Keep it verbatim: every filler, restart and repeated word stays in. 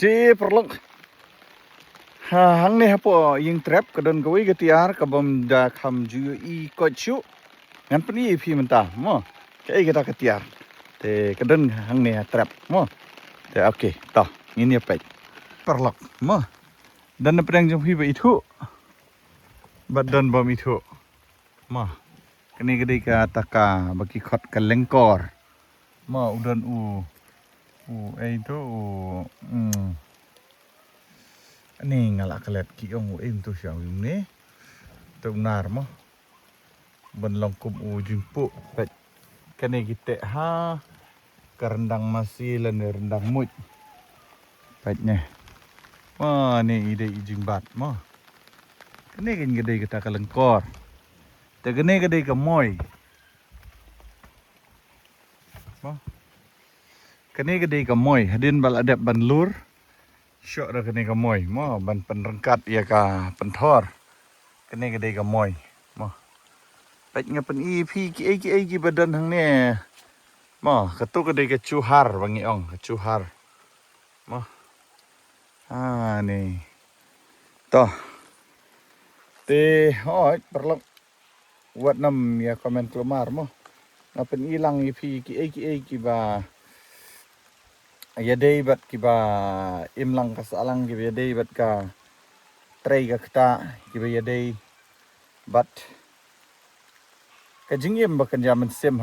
Te paralok. Ha, hangne hapoh ïing trep ka don kawei ka tiar ka bym da kham ju i koit shuh. Ngan pyni ïa phi mynta mo. Kaei kata ka tiar. Te ka don hangne ha trep mo. Te okay, to ngin ïa peit. Paralok mo. Don na pdeng jong phi ba ithuh. Bad don bym ithuh. Mo. Kane ka dei kata ka ba ki khot ka lengkor. Mo, u don u, u ei to u, mm. Ani nga la klet ki ong u ei to sha u ne. To u nar mo. Ban long kum u jingpuk. Peit. Kane ki teh ha ka ryndang masi lane ryndang muid. Peit ne. Mo, ne i dei i jingbat mo. Kane kan ka dei kata ka lengkor. Te kane ka dei ka moi. Mo. Kane ka dei ka moi. Hadien ba la dep ban lur. Shoh da kane ka moi. Mo, ban pynryngkat ïa ka pynthor. Kane ka dei ka moi. Mo. Peit nga pyni phi kiei kiei kiba don hangne. Mo, kato ka dei ka chuhar ba ngi ong, ka chuhar. Mo. Ha, ne. To. Te, hooid, paralok. Wat nym ïa comment kulmar mo. Nga pyni lang ïa phi kiei kiei kiba ïadei bad kiba im lang ka sahlang, kiba ïadei bad ka trei ka ktah, kiba ïadei bad ka jingim ba kan ïa mynsiem ha